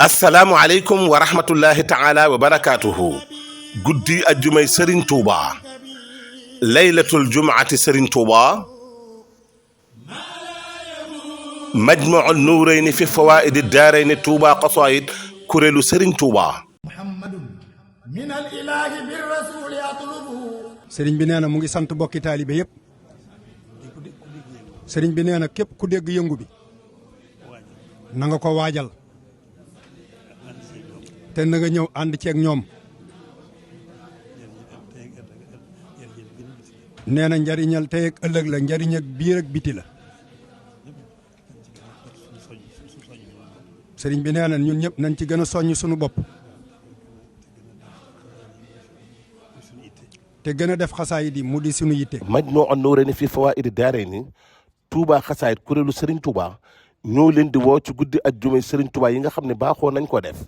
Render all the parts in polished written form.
asalaamualeykum wa rahmatullahi taala wa barakaatuhu. guddi ajjumay Serigne Touba laylatul jumaati Serigne Touba majmuul nuurayni fi fawaidi daarayni Touba qasaayid kuréelu Serigne Touba. Serigne bi nee na mu ngi sant bokki taalibe yëpp. Serigne bi nee na képp ku dégg yëngu bi na nga ko waajal te na nga ñëw ànd ceeg ñoom. nee na njariñal tey ak ëllëg la, njariñ ak biir ak biti la. Serigne bi nee na ñun ñëpp nañ ci gën a soññ suñu bopp te gën a def xasaayid yi mu di suñu yitte. Majmuun Nuurayni fi fawaa'idi daarayni Touba xasaayid kuréelu Serigne Touba ñoo leen di woo ci guddi ajjuma Serigne Touba yi nga xam ne baaxoo nañ ko def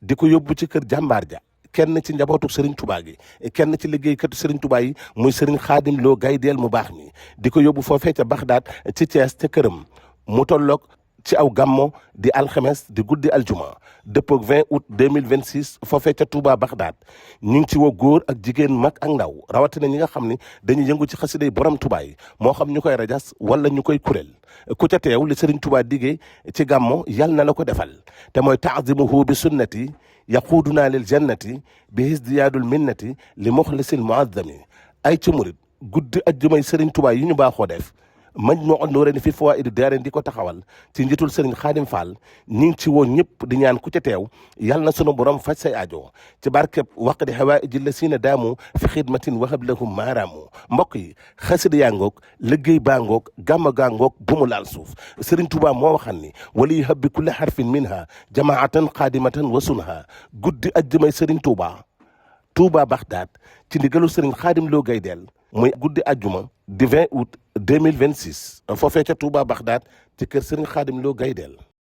di ko yóbbu ci kër jàmbaar ja kenn ci njabootu Serigne Touba gi kenn ci liggéeykatu Serigne Touba yi muy Serigne Khadim Lo Gaydel mu baax mi di ko yóbbu foofee ca Baxdaad ci Thiès ca këram mu tolloog ci aw gàmmo di alxames di guddi aljuma dëppoog 20 août 2026 foofee ca Touba Baxdaad ñu ngi ci woo góor ak jigéen mag ak ndaw rawatina ñi nga xam ne dañuy yëngu ci xasiday borom Touba yi moo xam ñu koy rajas wala ñu koy kuréel ku ca teew li Serigne Touba diggee ci gàmmo yal na la ko defal te mooy taazimuhu bi sunnati yaquuduna lil jannati bi hisdiyaadul minnati li muxlisil muazzami ay ci murit guddi ajjumay Serigne Touba yi ñu baaxoo def Majmuun Nuurayni fi fawaa'idi daarayni di ko taxawal ci njiitul Serigne Khadim Fall ñu ngi ci woo ñëpp di ñaan ku ca teew yal na sunu borom faj say aajo ci barkeb waqdi hawaa'iji llasiina daamu fi xidmatin wahab lahum maaraamu. mbokk yi xasida yaa ngoog liggéey baa ngoog gàmma gaa ngoog bu mu laal suuf. Serigne Touba moo waxan ni wali habbi kulli harfin minha jamaatan qaadimatan wa sunha guddi ajjumay Serigne Touba Touba Baxdaad ci ndigalu Serigne Khadim Lo Gaydel muy guddi ajjuma di 20 août 2026 foofee ca Touba Baxdaad ci kër Serigne Khadim Lo Gaydel.